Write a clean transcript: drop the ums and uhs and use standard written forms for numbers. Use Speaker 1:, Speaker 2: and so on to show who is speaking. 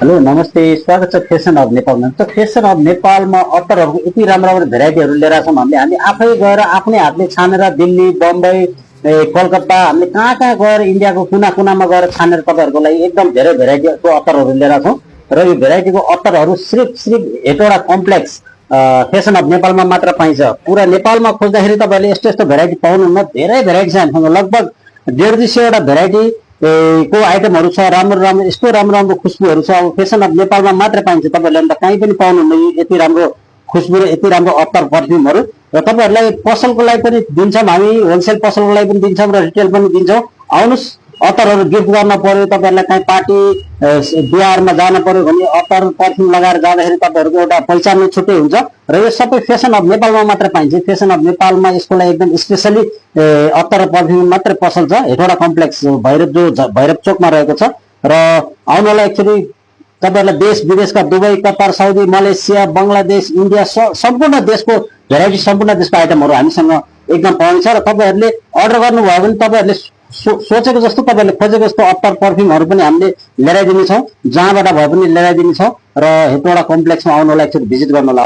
Speaker 1: Hello नमस्ते, स्वागत छ फेसन अफ नेपालमा। त फेसन अफ नेपालमा अत्तरहरूको यति राम्रो राम्रो भेराइटीहरू लिएर छौँ। हामी आफै गएर आफ्नै हातले छानेर दिल्ली, बम्बई, कलकत्ता, हामीले कहाँ कहाँ गएर इन्डियाको कुना कुनामा गएर छानेर तपाईँहरूको लागि एकदम धेरै भेराइटीको अत्तरहरू लिएर छौँ। र यो भेराइटीको अत्तरहरू सिर्फ हेटवटा कम्प्लेक्स फेसन अफ नेपालमा मात्र पाइन्छ। पुरा नेपालमा खोज्दाखेरि तपाईँहरूले यस्तो यस्तो भेराइटी पाउनुहुन्न। धेरै भेराइटी छ हामीसँग, लगभग 150-200वटा भेराइटी को आइटमहरू छ। राम्रो राम्रो यस्तो राम्रो राम्रो खुस्बुहरू छ। अब फेसन अफ नेपालमा मात्र पाइन्छ, तपाईँहरूले अन्त कहीँ पनि पाउनुहुन्न यति राम्रो खुस्बु र यति राम्रो अत्तर पर्फ्युमहरू। र तपाईँहरूलाई पसलको लागि पनि दिन्छौँ, हामी होलसेल पसलको लागि पनि दिन्छौँ र रिटेल पनि दिन्छौँ। आउनुहोस्, अत्तरहरू गिफ्ट गर्न पर्यो, तपाईँहरूलाई कहीँ पार्टी बिहारमा जान पर्यो भने अत्तर पर्फ्युम लगाएर जाँदाखेरि तपाईँहरूको एउटा पहिचान नै छुट्टै हुन्छ। र यो सबै फेसन अफ नेपालमा मात्र पाइन्छ। फेसन अफ नेपालमा यसको लागि एकदम स्पेसली अत्तर र पर्फ्युम मात्रै पसल छ। हेटवटा कम्प्लेक्स भैरव चोकमा रहेको छ। र आउनलाई एक्चुअली तपाईँहरूलाई देश विदेशका Dubai, Qatar, Saudi, Malaysia, Bangladesh, India सम्पूर्ण देशको भेराइटी, सम्पूर्ण देशको आइटमहरू हामीसँग एकदम पाइन्छ। र तपाईँहरूले अर्डर गर्नुभयो भने तपाईँहरूले सोचेको जस्तो, तपाईँहरूले खोजेको जस्तो अत्तर पर्फ्युमहरू पनि हामीले ल्याइदिनेछौँ। जहाँबाट भए पनि ल्याइदिनेछौँ। र हेटवटा कम्प्लेक्समा आउनलाई एकचोटि भिजिट गर्नलाई